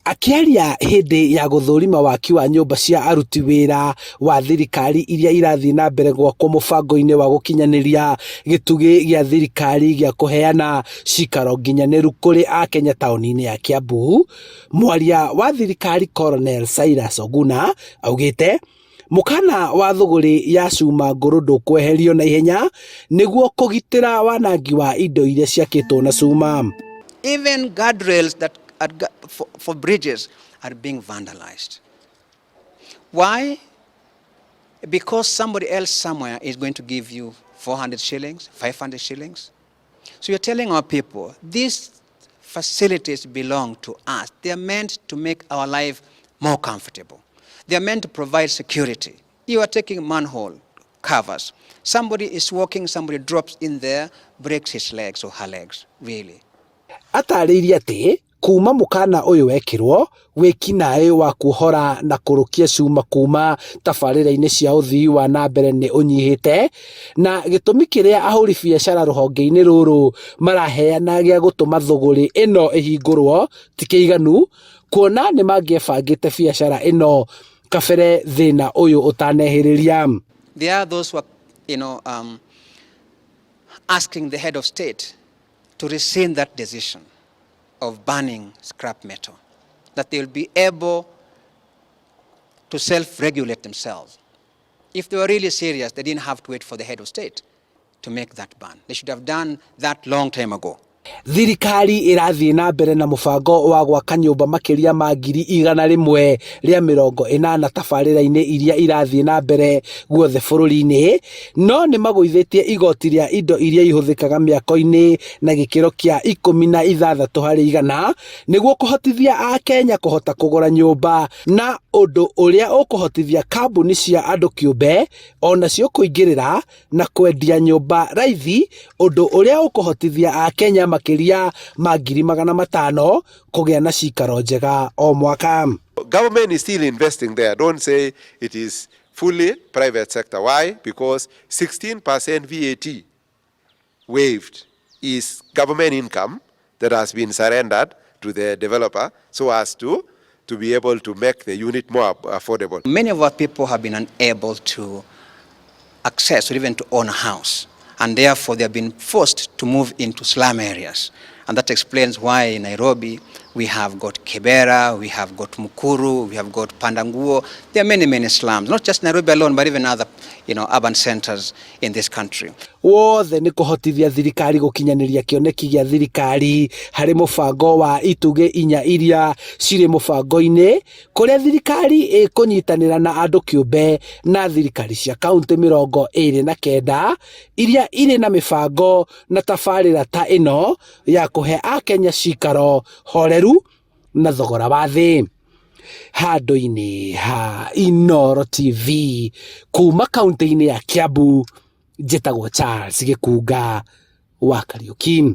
Akĩaria hĩndĩ ya gũthũrima waki wa nyũmba cia aruti wĩra wa thirikari iria irathiĩ na mbere gwakwo mũbango-inĩ wa gũkinyanĩria gĩtugĩ gĩa thirikari gĩa kũheana cikaro nginyanĩru kũrĩ akenya taũni-inĩ ya Kiambu, mwaria wa thirikari Colonel Cyrus Oguna augĩte mũkana wa thũgũrĩ ya cuma ngũrũ ndũkweherio na ihenya nĩguo kũgitĩra wanangi wa indo iria ciakĩtwo na cuma. Even guardrails that are for bridges are being vandalized. Why? Because somebody else somewhere is going to give you 400 shillings, 500 shillings. So you're telling our people, these facilities belong to us. They are meant to make our life more comfortable. They are meant to provide security. You are taking manhole covers. Somebody is walking, somebody drops in there, breaks his legs or her legs, really. Atarĩirie atĩ kuma mũkana ũyũ wekĩrwo wĩkinaĩ wa kuohora na kũrũkia cuma kuma tabarĩra-inĩ cia ũthii wa na mbere nĩ ũnyihĩte, na gĩtũmi kĩrĩa ahũri biacara rũhonge-inĩ rũrũ maraheana gĩa gũtũma thũgũrĩ ĩno ĩhingũrwo ti kĩiganu, kuona nĩ mangĩebangĩte biacara ĩno kabere thĩna ũyũ ũtanehĩrĩria. There are those who are asking the head of state to rescind that decision of banning scrap metal, that they will be able to self-regulate themselves. If they were really serious, they didn't have to wait for the head of state to make that ban. They should have done that long time ago. Thirikari ĩrathiĩ na mbere na mũbango wa gwaka nyũmba makĩria ma 180,000 tabarĩra-inĩ iria irathiĩ na mbere guothe bũrũri-inĩ, no nĩ magũithĩtie igoti rĩa indo iria ihũthĩkaga mĩako-inĩ na gĩkĩro kĩa 16% nĩguo kũhotithia akenya kũhota kũgũra nyũmba, na ũndũ ũrĩa ũkũhotithia kambuni cia andũ kĩũmbe onacio kũingĩrĩra na kwendia nyũmba raithi, ũndũ ũrĩa ũkũhotithia akenya makĩria ma 500,000 kũgĩa na cikaro njega o mwaka. Government is still investing there. Don't say it is fully private sector. Why? Because 16% VAT waived is government income that has been surrendered to the developer so as to be able to make the unit more affordable. Many of our people have been unable to access or even to own a house, and therefore they have been forced to move into slum areas. And that explains why in Nairobi we have got Kibera, we have got Mukuru, we have got Pandanguo. There are many, many slums, not just Nairobi alone, but even other urban centers in this country. Wothe nĩ kũhotithia thirikari gũkinyanĩria kĩoneki gĩa thirikari harĩ mũbango wa itugĩ inya iria cirĩ mũbango-inĩ, kũrĩa thirikari ĩkũnyitanĩra na andũ kĩũmbe na thirikari cia kaunti 29 iria irĩ na mĩbango na tabarĩra ta ĩno ya kũhe akenya cikaro horeru na thogora wa thĩ. Handũ-inĩ ha Inooro TV kuma kaunti-inĩ ya Kiambu, njĩtagwo Charles Gĩkunga wa Kariuki.